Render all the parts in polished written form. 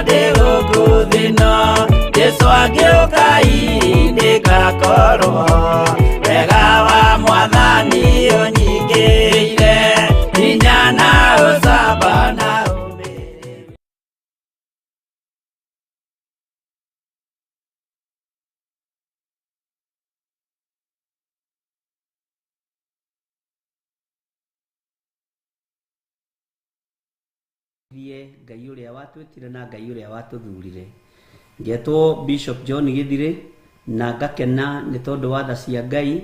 Ndĩ gũkũ thĩ ĩno, Jesũ angĩũka hihi ndĩgakorwo. Wega wa Mwathani ũnyingĩrĩire, hinya na ũcamba na ũmĩrĩru. Thiĩ Ngai ũrĩa watwĩtire na Ngai ũrĩa watũthurire. Ngetwo Bishop John Gĩthirĩ na ngakena nĩ tondũ wa tha cia Ngai,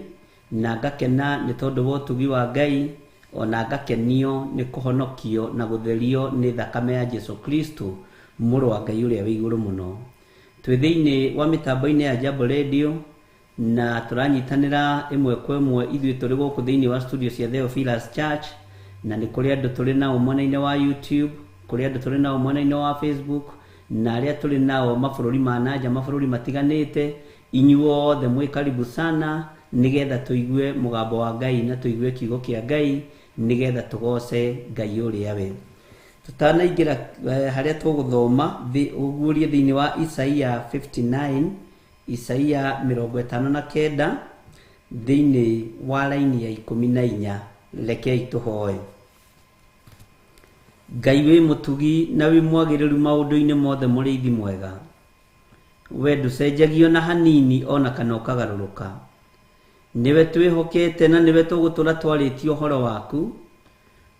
na ngakena nĩ tondũ wa ũtugi wa Ngai, ona ngakenio nĩ kũhonokio na gũtherio nĩ thakame ya Jesu Kristo, mũrũ wa Ngai ũrĩa wĩ igũrũ mũno. Twĩ thĩinĩ wa mĩtambo-inĩ ya Jambo Radio na tũranyitanĩra ĩmwe kwa ĩmwe ithuĩ tũrĩ gũkũ thĩinĩ wa studio cia Theophilus Church, na nĩ kũrĩ andũ tũrĩ nao mwena-inĩ wa YouTube, kũrĩ andũ tũrĩ nao mwena-inĩ wa Facebook, na arĩa tũrĩ nao mabũrũri ma nanja, mabũrũri matiganĩte. Inyuothe mwĩ karibu sana nĩgetha tũigue mũgambo wa Ngai na tũigue kiugo kĩa Ngai nĩgetha tũgoce Ngai ũrĩa we. Tũtanaingĩra harĩa tũgũthoma, ũguũrie thĩinĩ wa Isaia 59, Isaia 59, thĩinĩ wa raini ya 14, rekei tũhoe. Ngai wĩ mũtugi na wĩ mwagĩrĩru maũndũ-inĩ mothe, mũrĩithi mwega. We ndũcenjagio na hanini ona kana ũkagarũrũka. Nĩwe twĩhokete na nĩwe tũgũtũra twarĩtie ũhoro waku,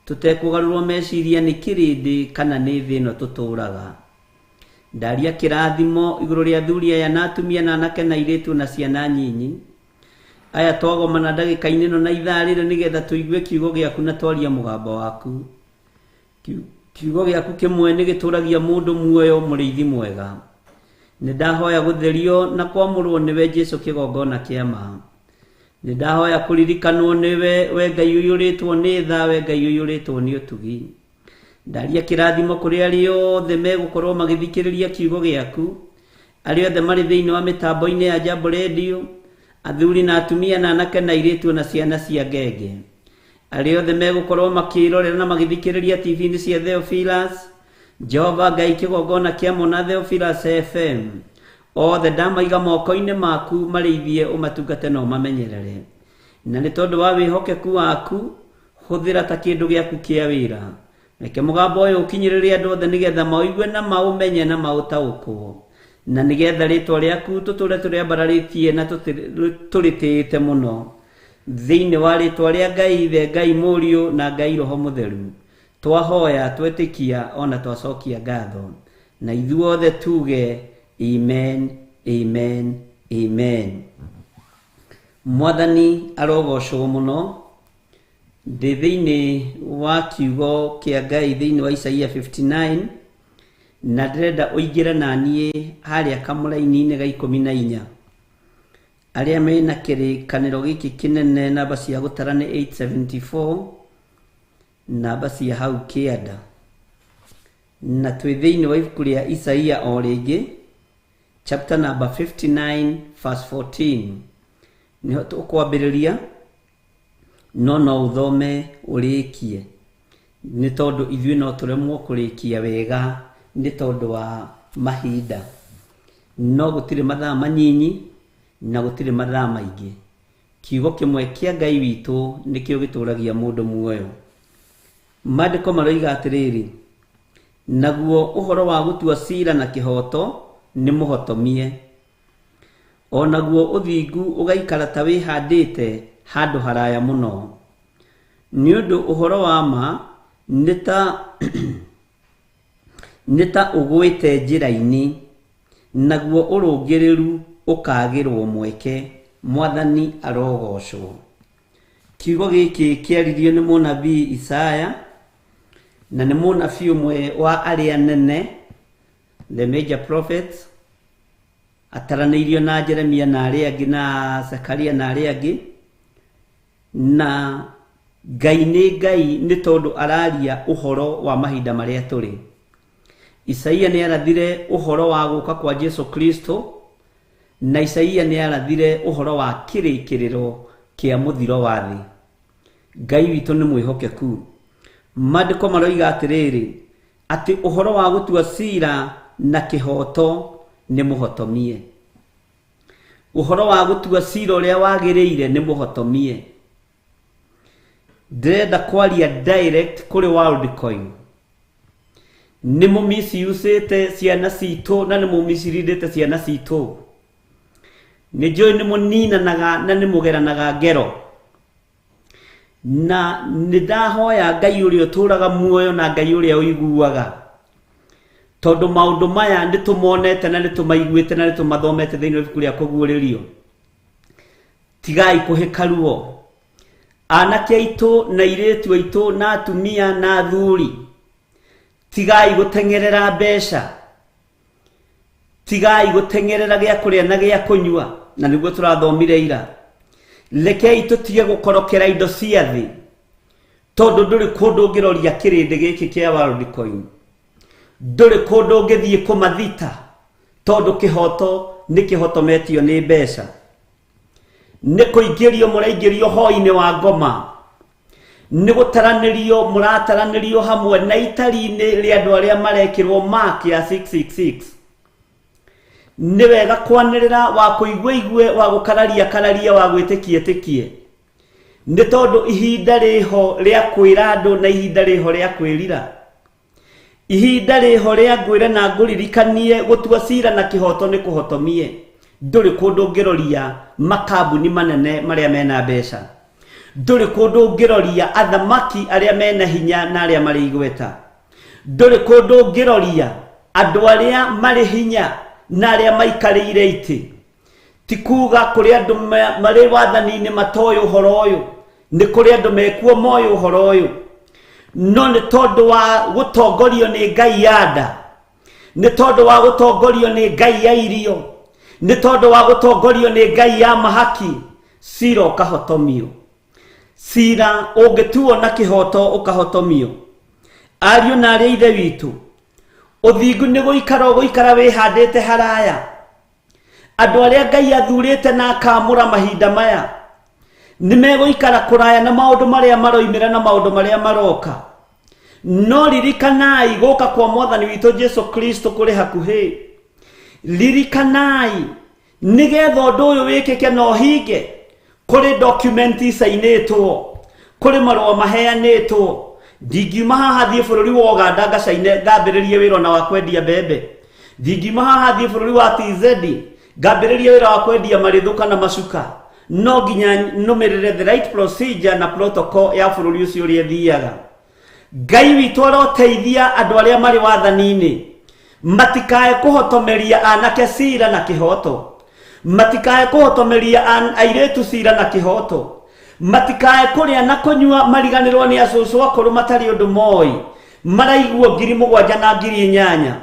tũtekũgarũrwo meciria nĩ kĩrĩndĩ kana nĩ thĩ ĩno tũtũraga. Ndaria kĩrathimo igũrũ rĩa athuri aya na atumia na anake na airĩtu na ciana nyinyi. Aya twagomana ndagĩka-inĩ ĩno na ithaa rĩrĩ nĩgetha tũigue kiugo gĩaku na twarie mũgambo waku. Kiugo gĩaku kĩmwe nĩ gĩtũragia mũndũ muoyo, mũrĩithi mwega. Nĩ ndahoya gũtherio na kwamũrwo nĩwe Jesu kĩgongona kĩa ma. Nĩ ndahoya kũririkanwo nĩwe, we Ngai ũiyũrĩtwo nĩ tha, we Ngai ũiyũrĩtwo nĩ ũtugi. Ndaria kĩrathimo kũrĩ arĩa othe megũkorwo magĩthikĩrĩria kiugo gĩaku, arĩa othe marĩ thĩinĩ wa mĩtambo-inĩ ya Jambo Radio, athuri na atumia na anake na airĩtu na ciana cia ngenge, arĩa othe megũkorwo makĩrorera na magĩthikĩrĩria TV-inĩ cia Theophilus, Jehova Ngai kĩgongona kĩa Mona Theophilus FM, othe ndamaiga moko-inĩ maku, marĩithie, ũmatungate na ũmamenyerere. Na nĩ tondũ wa wĩhokeku waku, hũthĩra ta kĩndũ gĩaku kĩa wĩra. Reke mũgambo ũyũ ũkinyĩrĩre andũ othe nĩgetha maũigue na maũmenye na maũtaũkwo, na nĩgetha rĩtwa rĩaku tũtũre tũrĩambararĩtie na tũrĩtĩĩte mũno. Thĩinĩ wa rĩtwa rĩa Ngai Ithe, Ngai Mũriũ na Ngai Roho Mũtheru, twahoya, twetĩkia ona twacokia ngatho, na ithuothe tuge amen, amen, amen. Mwathani arogocwo mũno. Ndĩ thĩinĩ wa kiugo kĩa Ngai thĩinĩ wa Isaia 59, na ndĩrenda ũingĩre na niĩ harĩa kamũraini-inĩ ga 14. Arĩa mena kĩrĩkanĩro gĩkĩ kĩnene, namba cia gũtara nĩ 874, namba cia hau kĩanda. Na twĩ thĩinĩ wa ibuku rĩa Isaia o rĩngĩ, chapter number 59 verse 14, nĩho tũkwambĩrĩria, no no ũthome ũrĩkie, nĩ tondũ ithuĩ no tũremwo kũrĩkia wega nĩ tondũ wa mahinda. No gũtirĩ mathaa manyinyi na gũtirĩ mathaa maingĩ. Kiugo kĩmwe kĩa Ngai witũ nĩkĩo gĩtũragia mũndũ muoyo. Maandĩko maroiga atĩrĩrĩ, naguo ũhoro wa gũtua cira na kĩhooto nĩ mũhotomie, o naguo ũthingu ũgaikara ta wĩhandĩte handũ haraya mũno. Nĩ ũndũ ũhoro wa ma nĩ ta ũgwĩte njĩra-inĩ, naguo ũrũngĩrĩru ũkaagĩrwo mweke. Mwathani arogocwo. Kiugo gĩkĩ kĩaririo nĩ mũnabii Isaya, na nĩ mũnabii ũmwe wa arĩa nene, the major prophets, ataranĩirio na Jeremia na arĩa angĩ na Zekaria na arĩa angĩ. Na Ngai nĩ Ngai nĩ tondũ araria ũhoro wa mahinda marĩa tũrĩ. Isaia nĩ arathire ũhoro wa gũka kwa Jesu Kristo, na Isaia nĩ arathire ũhoro wa kĩrĩkĩrĩro kĩa mũthiro wa thĩ. Ngai witũ nĩ mwĩhokeku. Maandĩko maroiga atĩrĩrĩ, atĩ ũhoro wa gũtua cira na kĩhooto nĩ mũhotomie. Ũhoro wa gũtua cira ũrĩa wagĩrĩire nĩ mũhotomie. Ndĩrenda kwaria direct kũrĩ Worldcoin. Nĩ mũmiciucĩte ciana citũ na nĩ mũmicirindĩte ciana citũ. Nĩ njũĩ nĩ mũninanaga na nĩ mũgeranaga ngero. Na nĩ ndahoya Ngai ũrĩa ũtũraga muoyo na Ngai ũrĩa ũiguaga. Tondũ maũndũ maya nĩ tũmonete na nĩ tũmaiguĩte na nĩ tũmathomete thĩinĩ wa ibuku rĩa kũguũrĩrio. Tigai kũhĩka ruo. Anake aitũ na airĩtu aitũ na atumia na athuri, tigai gũteng'erera mbeca. Tigai gũteng'erera gĩa kũrĩa na gĩa kũnyua, na nĩguo tũrathomire ira. Rekei tũtige gũkorokera indo cia thĩ, tondũ ndũrĩ kũndũ ũngĩroria kĩrĩndĩ gĩkĩ kĩa Worldcoin. Ndũrĩ kũndũ ũngĩthiĩ kũmathita, tondũ kĩhoto nĩ kĩhotometio nĩ mbeca. Nĩ kũingĩrio mũraingĩrio hoi-inĩ wa ngoma. Nĩ gũtaranĩrio mũrataranĩrio hamwe na itari-inĩ rĩa andũ arĩa marekĩrwo mark ya 666. Nĩ wega kwanĩrĩra wa kũigua igue, wa gũkararia kararie, wa gwĩtĩkia ĩtĩkie. Nĩ tondũ ihinda rĩho rĩa kwĩra andũ na ihinda rĩho rĩa kwĩrira. Ihinda rĩho rĩa ngwĩre na ngũririkanie gũtua cira na kĩhoto nĩ kũhotomie. Ndũrĩ kũndũ ũngĩroria makambuni manene marĩa mena mbeca. Ndũrĩ kũndũ ũngĩroria athamaki arĩa mena hinya na arĩa marĩ igweta. Ndũrĩ kũndũ ũngĩroria andũ arĩa marĩ hinya na arĩa maikarĩire itĩ. Ti kuga kũrĩ andũ marĩ wathani-inĩ matoĩ ũhoro ũyũ, nĩ kũrĩ andũ mekuo moĩ ũhoro ũyũ. No nĩ tondũ wa gũtongorio nĩ Ngai ya nda, nĩ tondũ wa gũtongorio nĩ Ngai ya irio, nĩ tondũ wa gũtongorio nĩ Ngai ya mahaki, cira ũkahotomio. Cira ũngĩtuo na kĩhoto ũkahotomio. Ariũ na arĩ a Ithe witũ, ũthingu nĩ gũikara ũgũikara wĩhandĩte haraya. Andũ arĩa Ngai athurĩte na akaamũra mahinda maya nĩ megũikara kũraya na maũndũ marĩa maroimĩra na maũndũ marĩa maroka. No ririkanai gũka kwa Mwathani witũ Jesu Kristo kũrĩ hakuhĩ. Ririkanai nĩgetha ũndũ ũyũ wĩkĩke na ũhinge, kũrĩ document icainĩtwo, kũrĩ marũa maheanĩtwo. Ndingiuma haha thiĩ bũrũri wa Uganda ngacaine ngambĩrĩrie wĩra ona wa kwendia mbembe. Ndingiuma haha thiĩ bũrũri wa TZ ngambĩrĩrie wĩra wa kwendia marĩthũ kana macuka. No nginya nũmĩrĩre the right procedure na protocol ya bũrũri ũcio ũrĩa thiaga. Ngai witũ aroteithia andũ arĩa marĩ wathani-inĩ matikae kũhotomeria anake cira na kĩhoto, matikae kũhotomeria airĩtu cira na kĩhoto, matikae kũrĩa na kũnyua mariganĩrwo nĩ acũcũ akũrũ matarĩ ũndũ moĩ, maraiguo 7,000 na 8,000.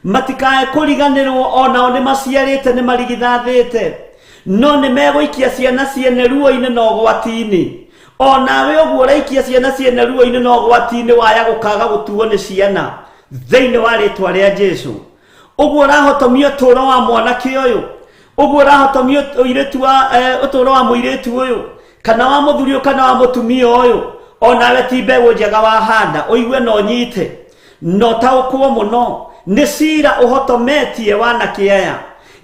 Matikae kũriganĩrwo onao nĩ maciarĩte nĩ marigithathĩte, no nĩ megũikia ciana ciene ruo-inĩ na ũgwati-inĩ. Onawe ũguo ũraikia ciana ciene ruo-inĩ na ũgwati-inĩ waya gũkaga gũtuo nĩ ciana thĩinĩ wa rĩtwa rĩa Jesu. Ũguo ũrahotomia ũtũũro wa mwanake ũyũ, ũguo ũrahotomia ũirĩtu wa, ũtũũro wa mũirĩtu ũyũ, kana wa mũthuri ũyũ, kana wa mũtumia ũyũ, onawe ti mbegũ njega wahanda, ũigue na ũnyite na ũtaũkwo mũno. Nĩ cira ũhotometie wanake aya,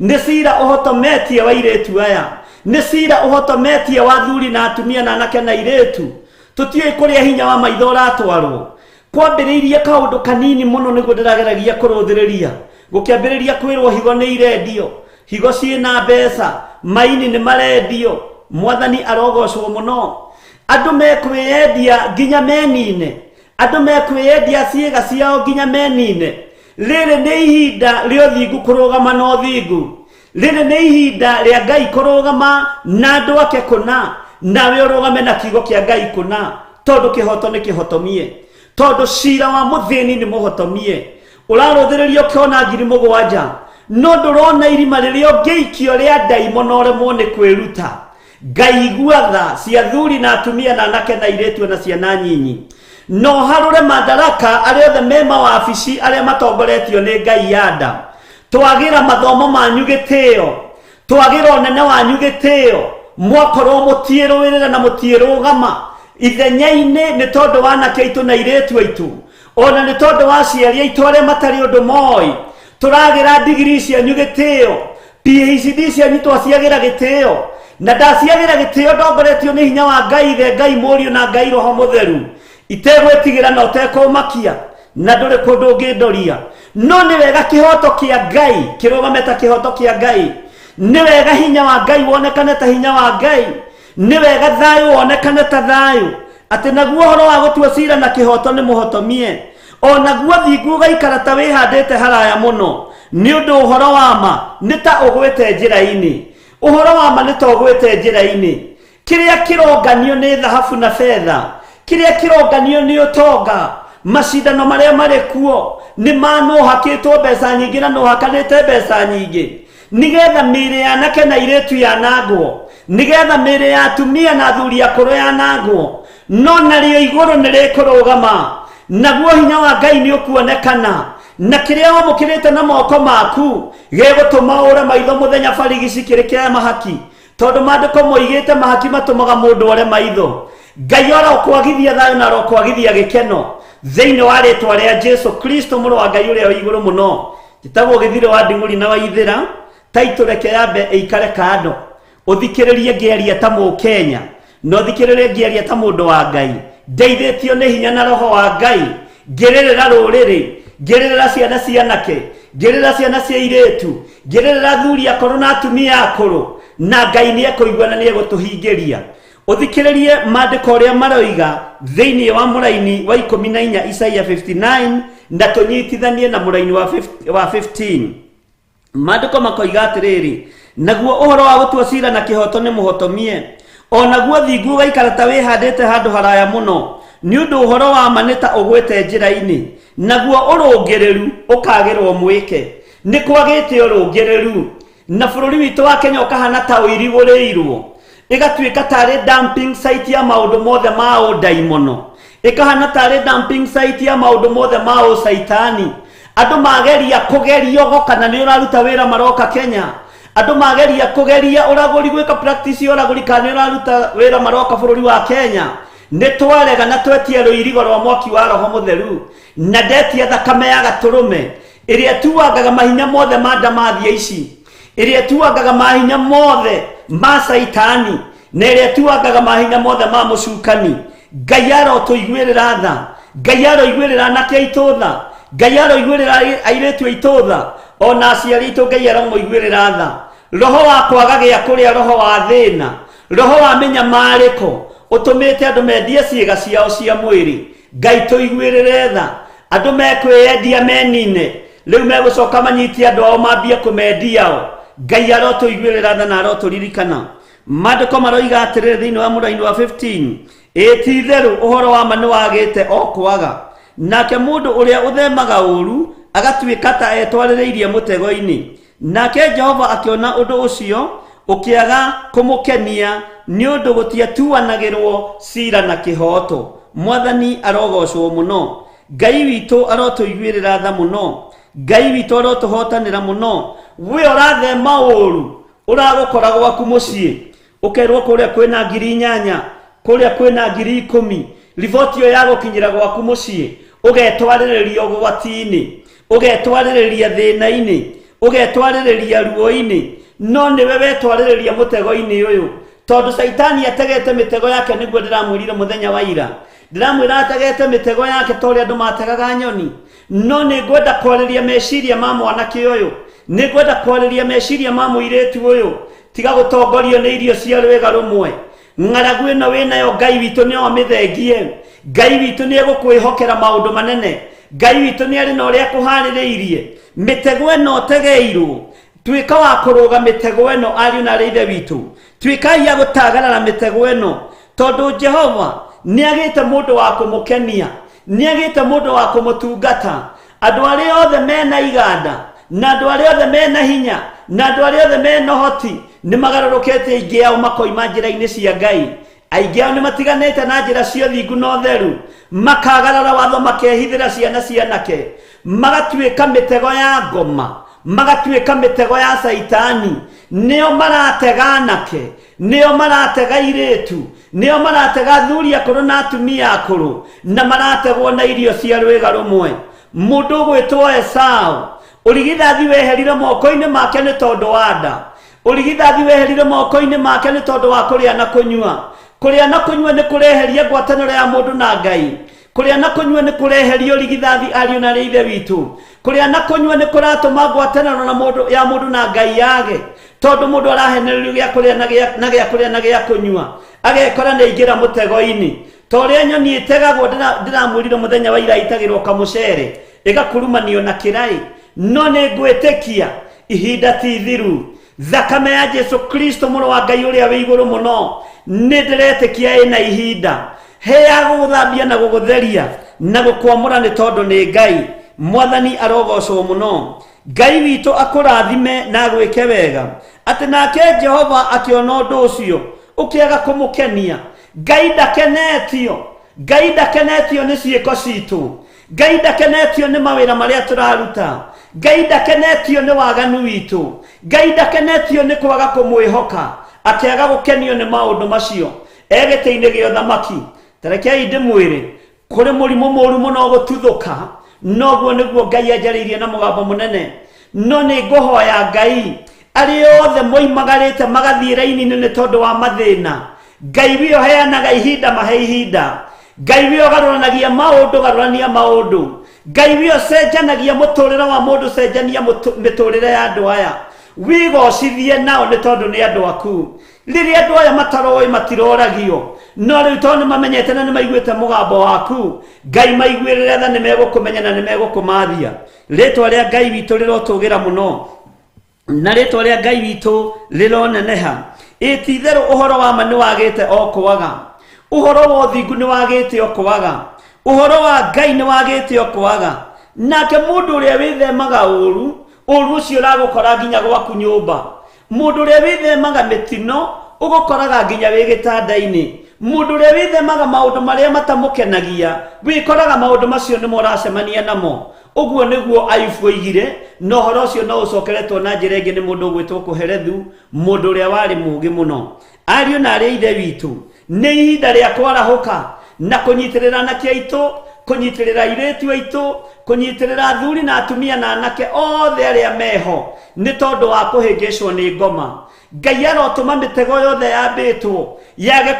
nĩ cira ũhotometie wa airĩtu aya, nĩ cira ũhotometie wa athuri na atumia na anake na airĩtu. Tũtiũĩ kũrĩa hinya wa maitho ũratwarwo. Kwambĩrĩirie kaũndũ kanini mũno nĩguo ndĩrageragia kũrũthĩrĩria. Gũkĩambĩrĩria kwĩrwo higo nĩ irendio, higo ciĩna mbeca, maini nĩ marendio. Mwathani arogocwo mũno. Andũ mekwĩyendia nginya menine, andũ mekwĩyendia ciĩga ciao nginya menine. Rĩrĩ nĩ ihinda rĩa ũthingu kũrũgama na ũthingu. Rĩrĩ nĩ ihinda rĩa Ngai kũrũgama na andũ ake kũna, nawe ũrũgame na kiugo kĩa Ngai kũna, tondũ kĩhoto nĩ kĩhotomie, tondũ cira wa mũthĩni nĩ mũhotomie. Ũrarũthĩrĩria ũkĩona 7,000, no ndũrona irima rĩrĩa ũngĩikio rĩa ndaimono ũremwo nĩ kwĩruta. Ngai igua tha cia athuri na atumia na anake na airĩtu na ciana nyinyi. No harũre madaraka arĩa othe me mawabici arĩa matongoretio nĩ Ngai ya nda. Twagĩra mathomo manyu gĩtĩo, twagĩra ũnene wanyu gĩtĩo, mwakorwo mũtiĩrũĩrĩra na mũtiĩrũgama ithenya-inĩ nĩ tondũ wa anake aitũ na airĩtu aitũ, ona nĩ tondũ wa aciari aitũ arĩa matarĩ ũndũ moĩ. Tũragĩra ndigiri cianyu gĩtĩo, PhD cianyu twaciagĩra gĩtĩo, na ndaciagĩra gĩtĩo ndongoretio nĩ hinya wa Ngai Ithe, Ngai Mũriũ na Ngai Roho Mũtheru, itegwĩtigĩra na ũtekũmakia, na ndũrĩ kũndũ ũngĩndoria. No nĩ wega kĩhoto kĩa Ngai kĩrũgame ta kĩhoto kĩa Ngai, nĩ wega hinya wa Ngai wonekane ta hinya wa Ngai, nĩ wega thayũ wonekane ta thayũ, atĩ naguo ũhoro wa gũtua cira na kĩhoto nĩ mũhotomie, o naguo thingu ũgaikara ta wĩhandĩte haraya mũno, nĩ ũndũ ũhoro wa ma nĩ ta ũgwĩte njĩra-inĩ. Ũhoro wa ma nĩ ta ũgwĩte njĩra-inĩ. Kĩrĩa kĩronganio nĩ thahabu na betha, kĩrĩa kĩronganio nĩ ũtonga, macindano marĩa marĩ kuo nĩ ma nũhakĩtwo mbeca nyingĩ na nũhakanĩte mbeca nyingĩ, nĩgetha mĩĩrĩ ya anake na airĩtu yanangwo, nĩgetha mĩĩrĩ ya atumia na athuri akũrũ yanangwo. No narĩo igũrũ nĩ rĩkũrũgama, naguo hinya wa Ngai nĩ ũkuonekana, na kĩrĩa wamũkĩrĩte na moko maku gĩgũtũma ũre maitho mũthenya barigici kĩrĩ kĩa mahaki, tondũ maandĩko moigĩte mahaki matũmaga mũndũ ore maitho. Ngai arokwagithia thayũ na arokwagithia gĩkeno thĩinĩ wa rĩtwa rĩa Jesu Kristo, mũrũ wa Ngai ũrĩa wĩ igũrũ mũno. Njĩtagwo Gĩthirĩ wa Nding'ũri na Waithĩra. Taitũ reke yambe ĩikare kando, ũthikĩrĩrie ngĩaria ta Mũkenya, na ũthikĩrĩrie ngĩaria ta mũndũ wa Ngai, ndeithĩtio nĩ hinya na roho wa Ngai, ngĩrĩrĩra rũrĩrĩ, ngĩrĩrĩra ciana cia anake, ngĩrĩrĩra ciana cia airĩtu, ngĩrĩrĩra athuri akũrũ na atumia akũrũ, na Ngai nĩ ekũigua na nĩ egũtũhingĩria. Ũthikĩrĩrie maandĩko ũrĩa maroiga thĩinĩ wa mũraini wa 14 Isaia 59, na tũnyitithanie na mũraini wa 15. Maandĩko makoiga atĩrĩrĩ, naguo ũhoro wa gũtua cira na kĩhoto nĩ mũhotomie, o naguo thingu ũgaikara ta wĩhandĩte handũ haraya mũno, nĩ ũndũ ũhoro wa ma nĩ ta ũgwĩte njĩra-inĩ, naguo ũrũngĩrĩru ũkaagĩrwo mwĩke. Nĩ kwagĩte ũrũngĩrĩru, na bũrũri witũ wa Kenya ũkahana ta ũirigũrĩirwo, ĩgatuĩka tarĩ dumping site ya maũndũ mothe ma ũndaimono, ĩkahana tarĩ dumping site ya maũndũ mothe ma ũcaitani. Andũ mageria kũgeria ogo kana nĩ ũraruta wĩra maroka Kenya, andũ mageria kũgeria ũragũri, gwĩka practice ya ũragũri kana nĩ ũraruta wĩra maroka bũrũri wa Kenya. Nĩ twarega na twetia rũirigo rwa mwaki wa Roho Mũtheru, na ndetia thakame ya gatũrũme ĩrĩa ĩtuangaga mahinya mothe ma ndamathia ici, ĩrĩa ĩtuangaga mahinya mothe ma caitani, na ĩrĩa ĩtuangaga mahinya mothe ma mũcukani. Ngai arotũiguĩrĩra tha, Ngai aroiguĩrĩra anake aitũ tha, Ngai aroiguĩrĩra airĩtu aitũ tha, ona aciari aitũ Ngai aromoiguĩrĩra tha. Roho wa kwaga gĩa kũrĩa, roho wa thĩna, roho wa mĩnyamarĩko ũtũmĩte andũ mendie ciĩga ciao cia mwĩrĩ. Ngai tũiguĩrĩre tha. Andũ mekwĩyendia menine, rĩu megũcoka manyitie andũ ao mambie kũmendia o. Ngai arotũiguĩrĩra tha na arotũririkana. Maandĩko maroiga atĩrĩrĩ thĩinĩ wa mũraini wa 15, ĩ ti itherũ ũhoro wa ma nĩ wagĩte o kwaga, nake mũndũ ũrĩa ũthemaga ũũru agatuĩka ta etwarĩrĩirie mũtego-inĩ. Nake Jehova akĩona ũndũ ũcio ũkĩaga kũmũkenia, nĩ ũndũ gũtiatuanagĩrwo cira na kĩhooto. Mwathani arogocwo mũno. Ngai witũ arotũiguĩrĩra tha mũno. Ngai witũ arotũhotanĩra mũno. We ũrathema ũũru, ũragũkora gwaku mũciĩ, ũkerwo kũrĩa kwĩna 8,000, kũrĩa kwĩna 10,000, riboti ĩyo yagũkinyĩra gwaku mũciĩ, ũgetwarĩrĩria ũgwati-inĩ, ũgetwarĩrĩria thĩna-inĩ, ũgetwarĩrĩria ruo-inĩ, no nĩwe wetwarĩrĩria mũtego-inĩ ũyũ, tondũ caitani ategete mĩtego yake. Nĩguo ndĩramwĩrire mũthenya wa ira, ndĩramwĩra ategete mĩtego yake ta ũrĩa andũ mategaga nyoni. No nĩ ngwenda kwarĩria meciria ma mwanake ũyũ, nĩ ngwenda kwarĩria meciria ma mũirĩtu ũyũ. Tiga gũtongorio nĩ irio cia rwĩga rũmwe. Ng'aragu ĩno wĩnayo Ngai witũ nĩ amĩthengie. Ngai witũ nĩ egũkwĩhokera maũndũ manene. Ngai witũ nĩ arĩ na ũrĩa akũharĩrĩirie. Mĩtego ĩno ũtegeirwo, tuĩka wa kũrũga mĩtego ĩno, ariũ na arĩ ithe witũ. Tuĩkai a gũtagarara mĩtego ĩno, tondũ Jehova nĩ agĩte mũndũ wa kũmũkenia, nĩ agĩte mũndũ wa kũmũtungata. Andũ arĩa othe mena iganda, na andũ arĩa othe mena hinya, na andũ arĩa othe mena ũhoti, nĩ magarũrũkĩte aingĩ ao makoima njĩra-inĩ cia Ngai. Aingĩ ao nĩ matiganĩte na njĩra cia ũthingu na ũtheru, makagarara watho, makehithĩra ciana cia anake, magatuĩka mĩtego ya ngoma, magatuĩka mĩtego ya caitani. Nĩo maratega anake, nĩo maratega airĩtu, nĩo maratega athuri akũrũ na atumia akũrũ, na marategwo na irio cia rwĩga rũmwe. Mũndũ ũgwĩtwo Esau Ũrigithathi weherire moko-inĩ make nĩ tondũ wa nda. Ũrigithathi weherire moko-inĩ make nĩ tondũ wa kũrĩa na kũnyua. Kũrĩa na kũnyua nĩ kũreheria ngwatanĩro ya mũndũ na Ngai. Kũrĩa na kũnyua nĩ kũreheria ũrigithathi ariũ na arĩ ithe witũ. Kũrĩa na kũnyua nĩ kũratũma ngwatanĩro na mũndũ ya mũndũ na Ngai yage. Tondũ mũndũ arahenererio gĩa kũrĩa na gĩa na gĩa kũrĩa na gĩa kũnyua. Agekora nĩ aingĩra mũtego-inĩ. Ta ũrĩa nyoni ĩtegagwo ndĩramwĩrire mũthenya wa ira ĩitagĩrwo kamũcere ĩgakurumanio na kĩraĩ. No nĩ ngwĩtĩkia ihinda ti ithiru. Thakame ya Jesu Kristo mũrũ wa Ngai ũrĩa wĩ igũrũ mũno nĩ ndĩretĩkia ĩna ihinda he ya gũgũthambia na gũgũtheria na gũkwamũra nĩ tondũ nĩ Ngai. Mwathani arogocwo mũno. Ngai witũ akũrathime na agwĩke wega. Atĩ nake Jehova akĩona ũndũ ũcio ũkĩaga kũmũkenia. Ngai ndakenetio. Ngai ndakenetio nĩ ciĩko citũ. Ngai ndakenetio nĩ mawĩra marĩa tũraruta. Ngai ndakenetio nĩ waganu witũ. Ngai ndakenetio nĩ kwaga kũmwĩhoka. Akĩaga gũkenio nĩ maũndũ macio. E gĩtĩ-inĩ gĩa ũthamaki. Ta rekei ndĩmwĩre, kũrĩ mũrimũ mũru mũno ũgũtuthũka. Noguo nĩguo Ngai anjarĩirie na mũgambo mũnene. No nĩ ngũhoya Ngai, arĩa othe moimagarĩte magathiĩ raini-inĩ nĩ tondũ wa mathĩna, Ngai wĩ ũheanaga ihinda mahe ihinda. Ngai wĩ ũgarũranagia maũndũ garũrania maũndũ. Ngai wĩ ũcenjanagia mũtũrĩre wa mũndũ cenjania mĩtũrĩre ya andũ aya. Wĩgocithie nao nĩ tondũ nĩ andũ aku. Rĩrĩa andũ aya mataroĩ matiroragio, no rĩu tondũ nĩ mamenyete na nĩ maiguĩte mũgambo waku, Ngai maiguĩrĩre tha, nĩ megũkũmenya na nĩ megũkũmathia. Rĩtwa rĩa Ngai witũ rĩrotũgĩra mũno na rĩtwa rĩa Ngai witũ rĩroneneha. Ĩ ti itherũ ũhoro wa ma nĩ wagĩte o kwaga, ũhoro wa ũthingu nĩ wagĩte o kwaga, ũhoro wa Ngai nĩ wagĩte o kwaga. Nake mũndũ ũrĩa wĩthemaga ũru, ũru ũcio ũragũkora nginya gwaku nyũmba. Mũndũ ũrĩa wĩthemaga mĩtino, ũgũkoraga nginya wĩ gĩtanda-inĩ. Mũndũ ũrĩa wĩthemaga maũndũ marĩa matamũkenagia, wĩkoraga maũndũ macio nĩmo ũracemania namo. Ũguo nĩguo Ayubu oigire, na ũhoro ũcio no ũcokeretwo na njĩra ĩngĩ nĩ mũndũ ũgwĩtwo Kohelethu, mũndũ ũrĩa warĩ mũũgĩ mũno. Ariũ na aarĩ a Ithe witũ, nĩ ihinda rĩa kwarahũka na kũnyitĩrĩra anake aitũ, kũnyitĩrĩra airĩtu aitũ, kũnyitĩrĩra athuri na atumia na anake othe arĩa meho nĩ tondũ wa kũhĩngĩcwo nĩ ngoma. Ngai arotũma mĩtego yothe yambĩtwo yage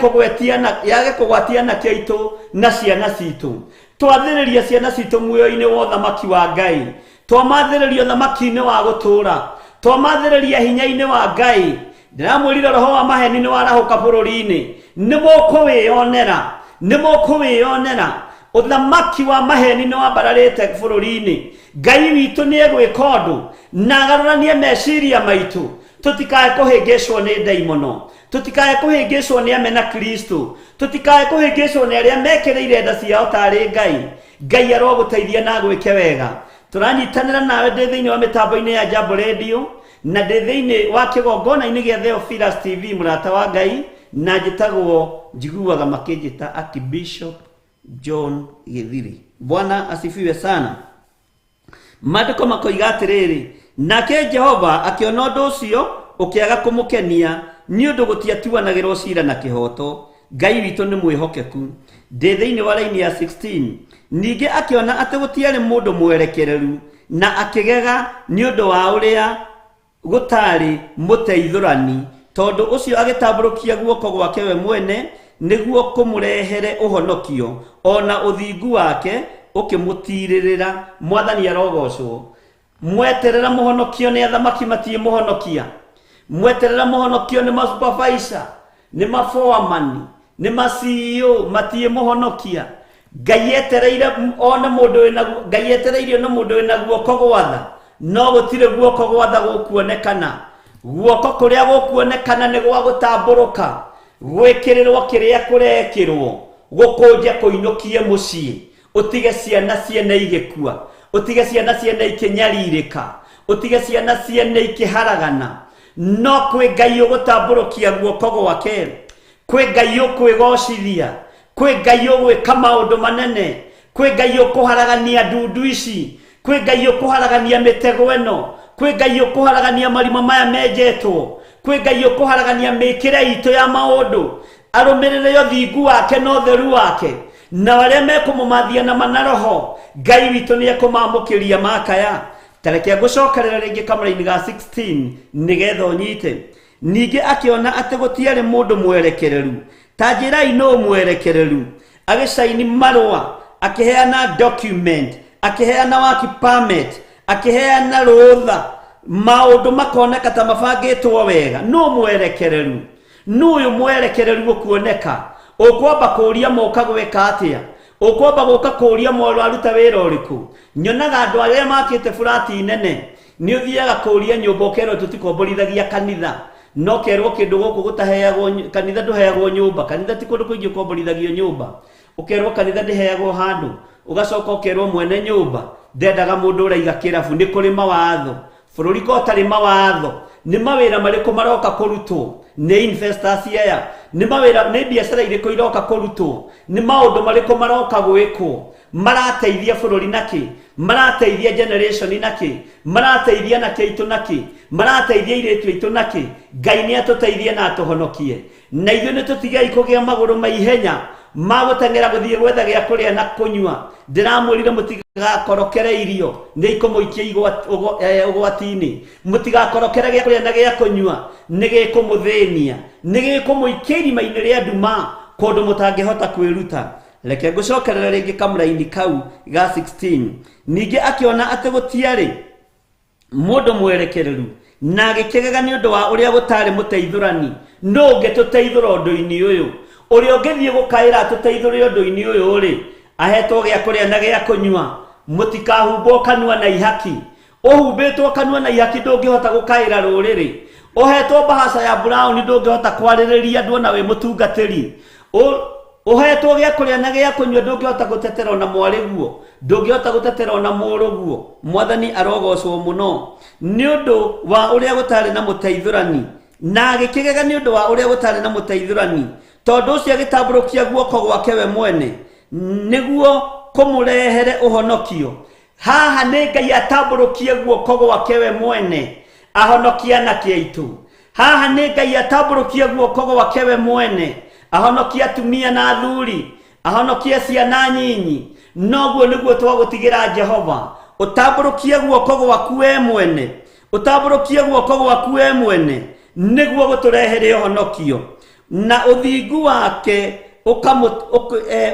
kũgwatia anake aitũ na ciana citũ. Twathĩrĩria ciana citũ muoyo-inĩ wa ũthamaki wa Ngai. Twamathĩrĩria ũthamaki-inĩ wa gũtũũra. Twamathĩrĩria hinya-inĩ wa Ngai. Ndĩramwĩrire roho wa maheni nĩ warahũka bũrũri-inĩ. Nĩ mũkũwĩyonera. Nĩ mũkũwĩyonera. Ũthamaki wa maheni nĩ wambararĩte bũrũri-inĩ. Ngai witũ nĩ egwĩka ũndũ na agarũranie meciria maitũ. Tũtikae kũhĩngĩcwo nĩ ndaimono. Tũtikae kũhĩngĩcwo nĩ amena Kristo. Tũtikae kũhĩngĩcwo nĩ arĩa mekĩrĩire nda ciao tarĩ Ngai. Ngai arogũteithia na agwĩke wega. Tũranyitanĩra nawe ndĩ thĩinĩ wa mĩtambo-inĩ ya Jambo Radio na ndĩ thĩinĩ wa kĩgongona-inĩ gĩa Theophilus TV mũrata wa Ngai, na njĩtagwo njiguaga makĩnjĩta Archbishop John Gĩthiri. Bwana asifiwe sana. Maandĩko makoiga atĩrĩrĩ, nake Jehova akĩona ũndũ ũcio ũkĩaga kũmũkenia, nĩ ũndũ gũtiatuanagĩrwo cira na kĩhooto. Ngai witũ nĩ mwĩhokeku. Ndĩ thĩinĩ wa raini ya 16. Ningĩ akĩona atĩ gũtiarĩ mũndũ mwerekereru, na akĩgega nĩ ũndũ wa ũrĩa gũtaarĩ mũteithũrani, tondũ ũcio agĩtambũrũkia guoko gwake we mwene nĩguo kũmũrehere ũhonokio, o na ũthingu wake ũkĩmũtiirĩrĩra. Mwathani arogocwo. Mweterera mũhonokio nĩ athamaki matiĩ mũhonokia. Mweterera mũhonokio nĩ masupervisor, nĩ mafoamani, nĩ ma CEO matiĩ mũhonokia. Ngai etereire one mũndũ wĩna Ngai etereire one mũndũ wĩna guoko gwatha, no gũtirĩ guoko gwatha gũkuonekana. Guoko kũrĩa gũkuonekana nĩ gwa gũtambũrũka, gwĩkĩrĩrwo kĩrĩa kũrekĩrwo, gũkũnje kũinũkie mũciĩ, ũtige ciana ciene igĩkua, ũtige ciana ciene ikĩnyarirĩka, ũtige ciana ciene ikĩharagana. No kwĩ Ngai ũgũtambũrũkia guoko gwake, kwĩ Ngai ũkwĩgocithia, kwĩ Ngai ũgwĩka maũndũ manene, kwĩ Ngai ũkũharagania ndundu ici, kwĩ Ngai ũkũharagania mĩtego ĩno, kwĩ Ngai ũkũharagania marima maya menjetwo, kwĩ Ngai ũkũharagania mĩkĩre itũ ya maũndũ, arũmĩrĩre ũthingu wake na ũtheru wake, na arĩa mekũmũmathia na mana roho, Ngai witũ nĩ ekũmamũkĩria makaya. Ta reke ngũcokerere rĩngĩ kamũra-inĩ ga 16 nĩgetha ũnyite. Ningĩ akĩona atĩ gũtiarĩ mũndũ mwerekereru. Ta njĩrai nũ mwerekereru. Agĩcaini marũa, akĩheana document, akĩheana work permit, akĩheana rũtha, maũndũ makoneka ta mabangĩtwo wega. Nũ mwerekereru? Nũ ũyũ mwerekereru ũkuoneka? Ũkwamba kũũria moka gwĩka atĩa? Ũkwamba gũka kũũria mwarũ aruta wĩra ũrĩkũ? Nyonaga andũ arĩa makĩte burati nene, nĩ ũthiaga kũũria nyũmba ũkerwo tũtikomborithagia kanitha. No kerwo kĩndũ gũkũ gũtaheagwo kanitha ndũheagwo nyũmba, kanitha ti kũndũ kũingĩ ũkomborithagio nyũmba. Ũkerwo kanitha ndĩheagwo handũ, ũgacoka ũkerwo mwene nyũmba ndendaga mũndũ ũraiga kĩrabu, nĩ kũrĩ mawatho. Bũrũri ko ũtarĩ mawatho, nĩ mawĩra marĩkũ maroka kũrutwo nĩ investors aya? Nĩ mawĩra, nĩ biacara irĩkũ iroka kũrutwo? Nĩ maũndũ marĩkũ maroka gwĩkwo? Marateithia bũrũri nakĩ? Marateithia generation nakĩ? Marateithia anake aitũ nakĩ? Marateithia airĩtu aitũ nakĩ? Ngai nĩ atũteithie na atũhonokie. Na ithuĩ nĩ tũtigei kũgĩa magũrũ ma ihenya ma gũteng'era gũthiĩ gwetha gĩa kũrĩa na kũnyua. Ndĩramwĩrire mũtigakorokere irio, nĩ ikũmũikia ũgwati-inĩ. Mũtigakorokere gĩa kũrĩa na gĩa kũnyua, nĩ gĩkũmũthĩnia, nĩ gĩkũmũikia irima-inĩ rĩa nduma, kũndũ mũtangĩhota kwĩruta. Reke ngũcokerere rĩngĩ kamũraini kau ga 16. Ningĩ akĩona atĩ gũtiarĩ mũndũ mwerekereru, na agĩkĩgega nĩ ũndũ wa ũrĩa gũtarĩ mũteithũrani. Nũ ũngĩtũteithũra ũndũ-inĩ ũyũ? Ũrĩa ũngĩthiĩ gũkaĩra atũteithũre ũndũ-inĩ ũyũ rĩ, ahetwo gĩa kũrĩa na gĩa kũnyua. Mũtikahumbwo kanua na ihaki. Ũhumbĩtwo kanua na ihaki ndũngĩhota gũkaĩra rũrĩrĩ. Ũhetwo mbahaca ya brown ndũngĩhota kwarĩrĩria andũ ona wĩ mũtungatĩri. Ũhetwo gĩa kũrĩa na gĩa kũnyua ndũngĩhota gũtetera ona mwarĩguo, ndũngĩhota gũtetera ona mũrũguo. Mwathani arogocwo mũno nĩ ũndũ wa ũrĩa gũtarĩ na mũteithũrani. Na agĩkĩgega nĩ ũndũ wa ũrĩa gũtarĩ na mũteithũrani, tondũ ũcio agĩtambũrũkia guoko gwake we mwene nĩguo kũmũrehere ũhonokio. Haha nĩ Ngai atambũrũkie guoko gwake we mwene ahonokie anake aitũ. Haha nĩ Ngai atambũrũkie guoko gwake we mwene ahonokie atumia na athuri, ahonokie ciana nyinyi. Noguo nĩguo twagũtigĩra Jehova. Ũtambũrũkie guoko gwaku we mwene, ũtambũrũkie guoko gwaku we mwene nĩguo gũtũrehere ũhonokio. Na ũthingu wake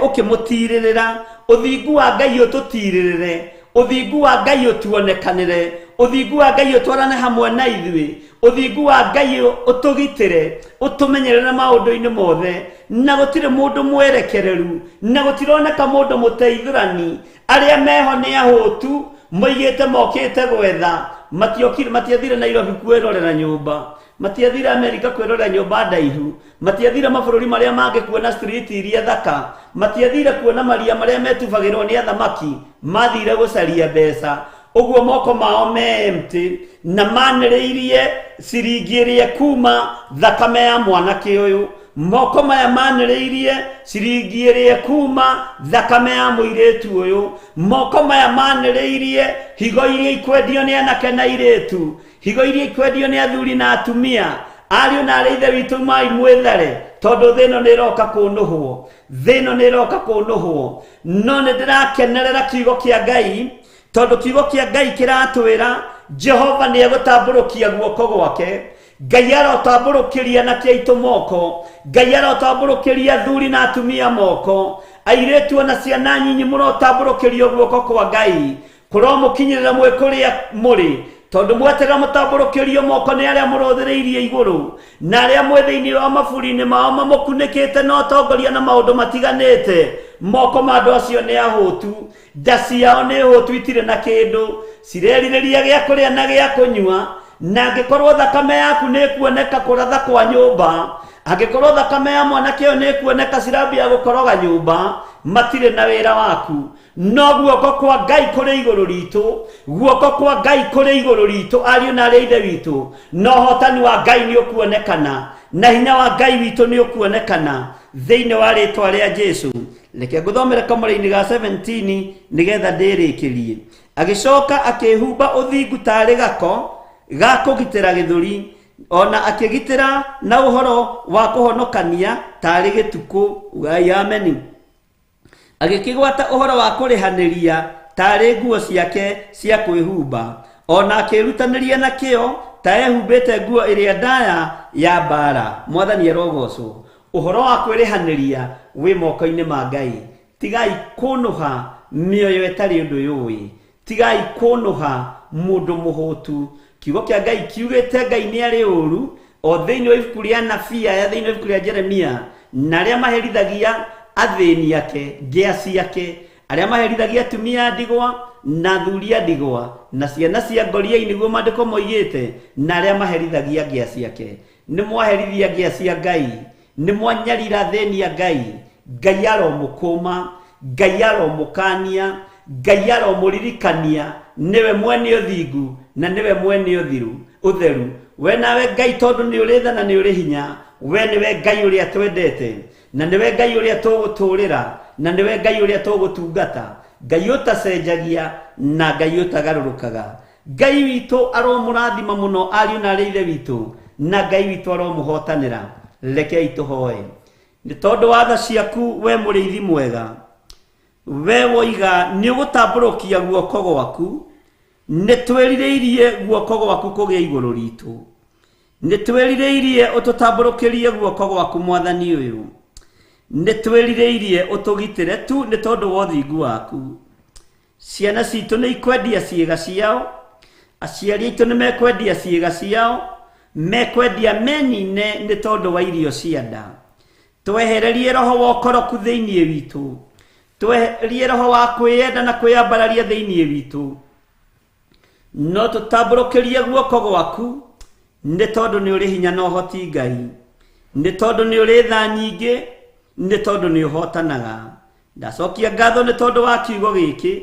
ũkĩmũtirĩrĩra. Ũthingu wa Ngai ũtũtirĩrĩre, ũthingu wa Ngai ũtuonekanĩre, ũthingu wa Ngai ũtwarane hamwe na ithuĩ, ũthingu wa Ngai ũtũgitĩre, ũtũmenyerere maũndũ-inĩ mothe. Na gũtirĩ mũndũ mwerekereru, na gũtironeka mũndũ mũteithũrani. Arĩa meho nĩ ahũtu, moigĩte mokĩte gwetha, matiokire, matiathire Nairobi kwĩrorera nyũmba, matiathire Amerika kwĩrorera nyũmba ndaihu, matiathire mabũrũri marĩa mangĩ kuona street iria thaka, matiathire kuona maria marĩa metubagĩrwo nĩ athamaki, mathire gũcaria mbeca. Ũguo moko mao me empty na manĩrĩirie ciringi ĩrĩa kuma thakame ya mwanake ũyũ. Moko maya manĩrĩirie ciringi ĩrĩa kuma thakame ya mũirĩtu ũyũ. Moko maya manĩrĩirie higo iria ikwendio nĩ anake na airĩtu, higo iria ikwendio nĩ athuri na atumia. Ariũ na arĩ ithe witũ mai mwĩthare, tondũ thĩ ĩno nĩ ĩroka kũnũhwo, thĩ ĩno nĩ ĩroka kũnũhwo. No nĩ ndĩrakenerera kiugo kĩa Ngai, tondũ kiugo kĩa Ngai kĩratwĩra Jehova nĩ egũtambũrũkia guoko gwake. Ngai arotambũrũkĩria anake aitũ moko, Ngai arotambũrũkĩria athuri na atumia moko, airĩtu ona ciana nyinyi mũrotambũrũkĩrio guoko kwa Ngai. Kũromũkinyĩrĩra mwĩ kũrĩa mũrĩ, tondũ mweterera mũtambũrũkĩrio moko nĩ arĩa mũrũthĩrĩirie igũrũ, na arĩa mwĩ thĩinĩ wa maburi-inĩ mao mamũkunĩkĩte na ũtongoria na maũndũ matiganĩte. Moko ma andũ acio nĩ ahũtu, nda ciao nĩ hũtu, itirĩ na kĩndũ, cirerirĩria gĩa kũrĩa na gĩa kũnyua. Na angĩkorwo thakame yaku nĩ ĩkuoneka kũratha kwa nyũmba, angĩkorwo thakame ya mwanake ũyũ nĩ ĩkuoneka cirambia gũkoroga nyũmba, matirĩ na wĩra waku. No guoko kwa Ngai kũrĩ igũrũ ritũ, guoko kwa Ngai kũrĩ igũrũ ritũ, ariũ na arĩa ithe witũ. Na ũhotani wa Ngai nĩ ũkuonekana, na hinya wa Ngai witũ nĩ ũkuonekana thĩinĩ wa rĩtwa rĩa Jesu. Reke ngũthomere kamũra-inĩ ga 17 nĩgetha ndĩrĩkĩrie. Agĩcoka akĩĩhumba ũthingu tarĩ gako ga kũgitĩra gĩthũri, ona akĩgitĩra na ũhoro wa kũhonokania tarĩ gĩtukũ. Ugai ameni. Agĩkĩgwata ũhoro wa kũrĩhanĩria tarĩ nguo ciake cia kwĩhumba, Ona akĩĩrutanĩria na kĩo ta ehumbĩte nguo ĩrĩa ndaya ya mbara. Mwathani arogocwo. Ũhoro wa kwĩrĩhanĩria wĩ moko-inĩ ma Ngai. Tigai kũnũha mĩoyo ĩtarĩ ũndũ yũĩ. Tigai kũnũha mũndũ mũhũtu. Kiugo kĩa Ngai kiugĩte Ngai nĩ arĩ ũru o thĩinĩ wa ibuku rĩa nabii aya, thĩinĩ wa ibuku rĩa Jeremia, na arĩa maherithagia athĩni ake, ngĩa ciake, arĩa maherithagia atumia a ndigwa na athuri a ndigwa na ciana cia ngoriai, nĩguo maandĩko moigĩte, na arĩa maherithagia ngĩa ciake. Nĩ mwaherithia ngĩa cia Ngai, nĩ mwanyarira athĩni a Ngai. Ngai aromũkũma, Ngai aromũkania, Ngai aromũririkania nĩwe mwene ũthingu na nĩwe mwene ũtheru. We nawe Ngai, tondũ nĩ ũrĩ tha na nĩ ũrĩ hinya, we nĩwe Ngai ũrĩa twendete, na nĩwe Ngai ũrĩa tũgũtũũrĩra, na nĩwe Ngai ũrĩa tũgũtungata, Ngai ũtacenjagia na Ngai ũtagarũrũkaga. Ngai witũ aromũrathima mũno ariũ na arĩ ithe witũ, na Ngai witũ aromũhotanĩra. Rekei tũhoe. Nĩ tondũ wa tha ciaku we mũrĩithi mwega, we woiga nĩ ũgũtambũrũkia guoko gwaku, nĩ twĩrirĩirie guoko gwaku kũgĩe igũrũ ritũ. Nĩ twĩrirĩirie ũtũtambũrũkĩrie guoko gwaku mwathani ũyũ. Nĩ twĩrirĩirie ũtũgitĩre tu nĩ tondũ wa ũthingu waku. Ciana citũ nĩ ikwendia ciĩga ciao, aciari aitũ nĩ mekwendia ciĩga ciao, mekwendia menine nĩ tondũ wa irio cia nda. Twehererie roho wa ũkoroku thĩinĩ witũ, twehererie roho wa kwĩyenda na kwĩyambararia thĩinĩ witũ, no tũtambũrũkĩrie guoko gwaku nĩ tondũ nĩ ũrĩ hinya na ũhoti Ngai, nĩ tondũ nĩ ũrĩ tha nyingĩ, nĩ tondũ nĩ ũhotanaga. Ndacokia ngatho nĩ tondũ wa kiugo gĩkĩ,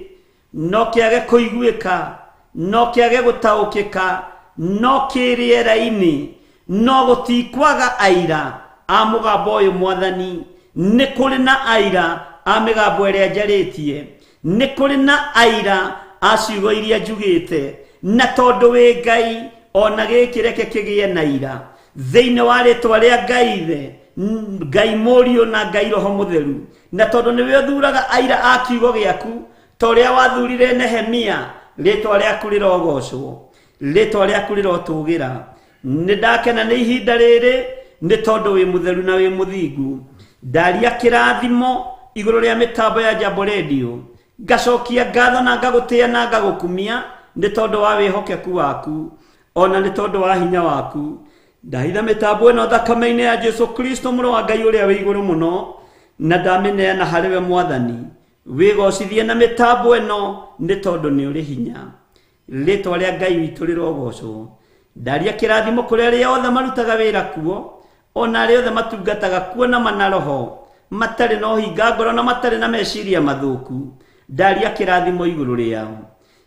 no kĩage kũiguĩka, no kĩage gũtaũkĩka, no kĩ rĩera-inĩ, no gũtikwaga aira a mũgambo ũyũ mwathani. Nĩ kũrĩ na aira a mĩgambo ĩrĩa njarĩtie, nĩ kũrĩ na aira a ciugo iria njugĩte, na tondũ wĩ Ngai ona gĩkĩ reke kĩgĩe na ira. Thĩinĩ wa rĩtwa rĩa Ngai Ithe, Ngai Mũriũ na Ngai Roho Mũtheru, na tondũ nĩwe ũthuraga aira a kiugo gĩaku ta ũrĩa wathurire Nehemia, rĩtwa rĩaku rĩrogocwo, rĩtwa rĩaku rĩrotũgĩra. Nĩ ndakena nĩ ihinda rĩrĩ nĩ tondũ wĩ mũtheru na wĩ mũthingu. Ndaria kĩrathimo igũrũ rĩa mĩtambo ya Jambo Radio, ngacokia ngatho na ngagũtĩa na ngagũkumia nĩ tondũ wa wĩhokeku waku, ona nĩ tondũ wa hinya waku. Ndahitha mĩtambo ĩno thakame-inĩ ya Jesu Kristo mũrũ wa Ngai ũrĩa wĩ igũrũ mũno, na ndamĩneana harĩ we mwathani. Wĩgocithie na mĩtambo ĩno nĩ tondũ nĩ ũrĩ hinya. Rĩtwa rĩa Ngai witũ rĩrogocwo. Ndaria kĩrathimo kũrĩ arĩa othe marutaga wĩra kuo, ona arĩa othe matungataga kuo na mana roho, matarĩ na ũhinga ngoro na matarĩ na meciria mathũku. Ndaria kĩrathimo igũrũ rĩao.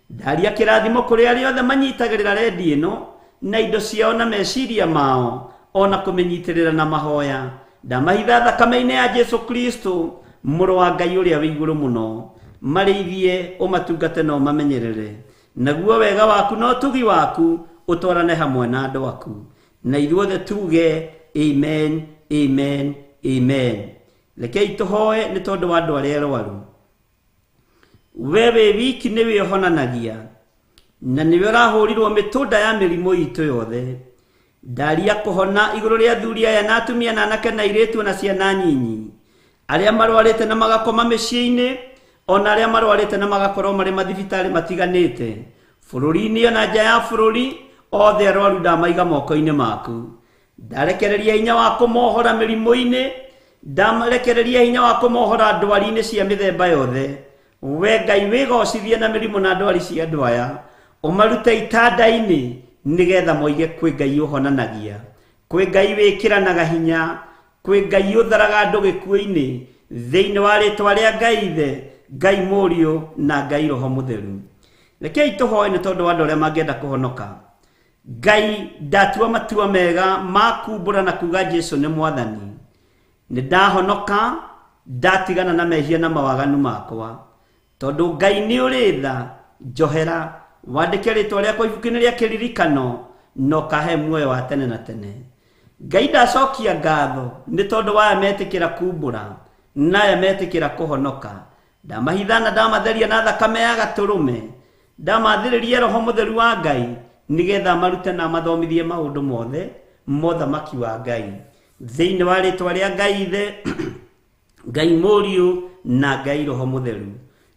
Ndaria kĩrathimo kũrĩ arĩa othe manyitagĩrĩra redio ĩno na indo ciao na meciria mao, ona kũmĩnyitĩrĩra na mahoya. Ndamahitha thakame-inĩ ya Jesu Kristo mũrũ wa Ngai ũrĩa wĩ igũrũ mũno. Marĩithie, ũmatungate na ũmamenyerere, naguo wega waku na ũtugi waku ũtwarane hamwe na andũ aku. Na ithuothe tuge amen, amen, amen. Rekei tũhoe nĩ tondũ wa andũ arĩa arwaru. We wĩ wiki nĩwe ũhonanagia, na nĩwe ũrahũrirwo mĩtũnda ya mĩrimũ itũ yothe. Ndaria kũhona igũrũ rĩa athuri aya na atumia na anake na airĩtu na ciana nyinyi, arĩa marwarĩte na magakoma mĩciĩ-inĩ, ona arĩa marwarĩte na magakorwo marĩ mathibitarĩ matiganĩte bũrũri-inĩ ona nja ya bũrũri, othe arwaru ndamaiga moko-inĩ maku. Ndarekereria hinya wa kũmohora mĩrimũ-inĩ, ndarekereria hinya wa kũmohora ndwari-inĩ cia mĩthemba yothe. We Ngai wĩgocithie na mĩrimũ na ndwari cia andũ aya, ũmarute itanda-inĩ nĩgetha moige kwĩ Ngai ũhonanagia, kwĩ Ngai wĩkĩranaga hinya, kwĩ Ngai ũtharaga andũ gĩkuũ-inĩ, thĩinĩ wa rĩtwa rĩa Ngai Ithe, Ngai Mũriũ na Ngai Roho Mũtheru. Rekei tũhoe nĩ tondũ wa andũ arĩa mangĩenda kũhonoka. Ngai ndatua matua mega ma kumbũra na kuga Jesu nĩ mwathani. Nĩ ndahonoka, ndatigana na mehia na mawaganu makwa. Tondũ Ngai nĩ ũrĩ tha, njohera, wandĩke rĩtwa rĩakwa ibuku-inĩ rĩa kĩririkano na ũkahe muoyo wa tene na tene. Ngai ndacokia ngatho nĩ tondũ wa aya metĩkĩra kumbũra na aya metĩkĩra kũhonoka. Ndamahitha na ndamatheria na thakame ya gatũrũme. Ndamathĩrĩria Roho Mũtheru wa Ngai nĩgetha marute na mathomithie maũndũ mothe mothamaki wa Ngai. Thĩinĩ wa rĩtwa rĩa Ngai Ithe, Ngai Mũriũ na Ngai Roho Mũtheru.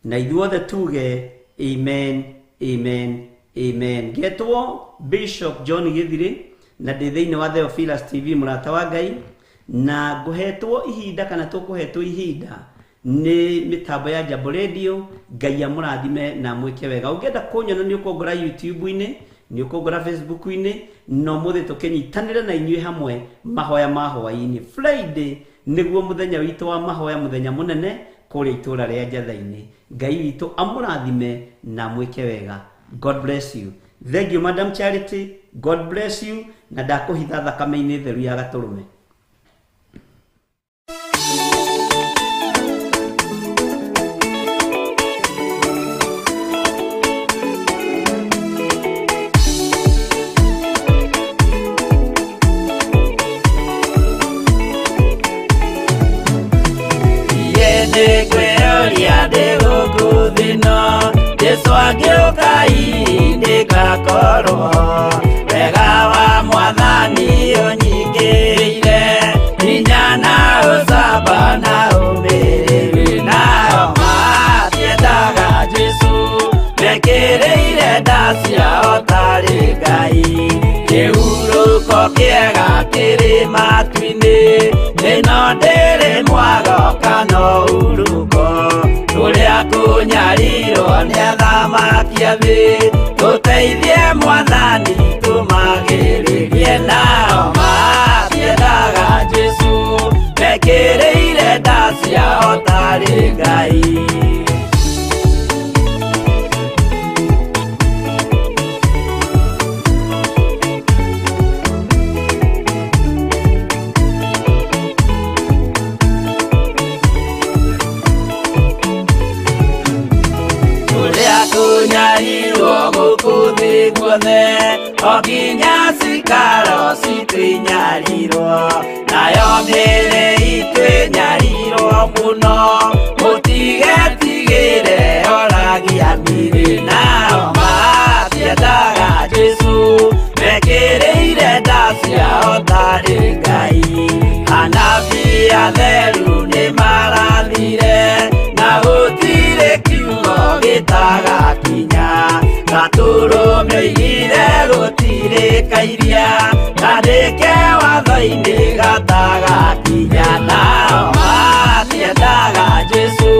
Na ithuothe tuge amen, amen, amen. Ngetwo Bishop John Gĩthirĩ na ndĩ thĩinĩ wa Theophilus TV mũrata wa Ngai, na ngũhetwo ihinda kana tũkũhetwo ihinda nĩ mĩtambo ya Jambo Radio. Ngai amũrathime na amwĩke wega. Ũngĩenda kũnyona nĩ ũkũngora YouTube-inĩ, nĩ ũkũngora Facebook-inĩ, na ũmũthĩ tũkĩnyitanĩre na inyuĩ hamwe mahoya ma hwaĩ-inĩ. Friday nĩguo mũthenya witũ wa mahoya, mũthenya mũnene kũrĩa itũũra rĩa Njatha-inĩ. Ngai witũ amũrathime na amwĩke wega. God bless you. Thank you Madam Charity. God bless you. Na ndakũhitha thakame-inĩ theru ya gatũrũme. Nĩngwĩyũria ndĩ gũkũ thĩ ĩno, Jesũ angĩũka hihi ndĩgakorwo. Wega wa Mwathani ũnyingĩrĩire, hinya na ũcamba na ũmĩrĩru. Nao matiendaga Jesũ, mekĩrĩire nda ciao tarĩ Ngai. Kĩhurũko kĩega kĩrĩ matu-inĩ, ĩno ndĩrĩ mwago kana ũhurũko. Kũrĩa kũnyarirwo nĩ athamaki a thĩ, tũteithie Mwathani tũmagĩrĩrie. Nao matiendaga Jesũ, mekĩrĩire nda ciao tarĩ Ngai. Kũrĩa kũnyarirwo gũkũ thĩ guothe, o nginya cikaro citũ inyarirwo, nayo mĩĩrĩ itũ ĩnyarirwo mũno, mũtigetigĩre oragia mĩĩrĩ. Nao matiendaga Jesũ, mekĩrĩire nda ciao tarĩ Ngai. Anabii atheru nĩmarathire, na gũtirĩ kiugo gĩtagakinya. Gatũrũme oigire gũtirĩ kairia, kandĩke watho-inĩ gatagakinya. Nao matiendaga Jesũ,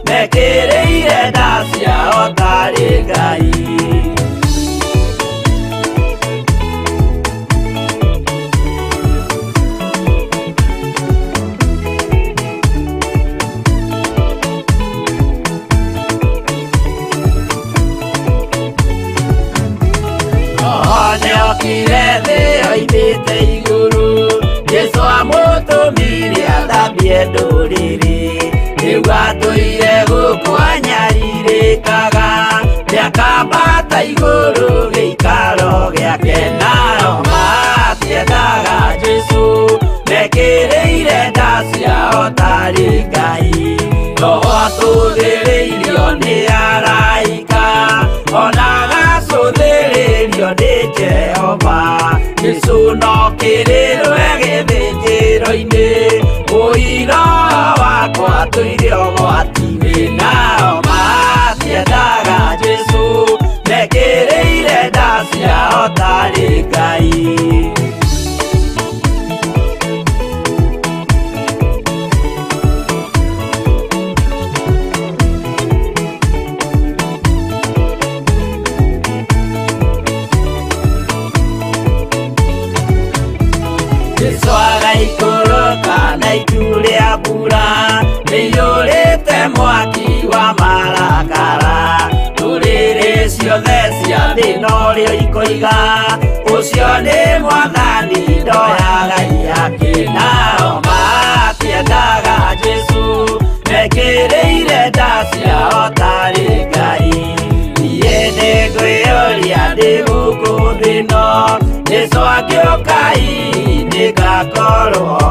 mekĩrĩire nda ciao tarĩ Ngai. Nĩokire thĩ oimĩte igũrũ, Jesũ amũtũmire athambie ndũrĩrĩ. Rĩu atũire gũkũ anyarirĩkaga, nĩakambata igũrũ gĩikaro gĩake. Nao matiendaga Jesũ, mekĩrĩire nda ciao tarĩ Ngai. Roho atũthĩrĩirio nĩ araika, ona agacũthĩrĩrio nĩ Jehova. Jesũ no kĩrĩrwe gĩthĩnjĩro-inĩ, ũira wakwa tũire ũgwati-inĩ. Nao matiendaga Jesũ, mekĩrĩire nda ciao tarĩ Ngai. Jesũ agaikũrũka na itu rĩa mbura, rĩiyũrĩte mwaki wa marakara. Ndũrĩrĩ ciothe cia thĩ norĩo ikoiga, ũcio nĩ Mwathani ndoyaga ihaki. Nao matiendaga Jesũ, mekĩrĩire nda ciao tarĩ Ngai. Niĩ nĩngwĩyũria ndĩ gũkũ thĩ ĩno, Jesũ angĩũka hihi nĩngakorwo.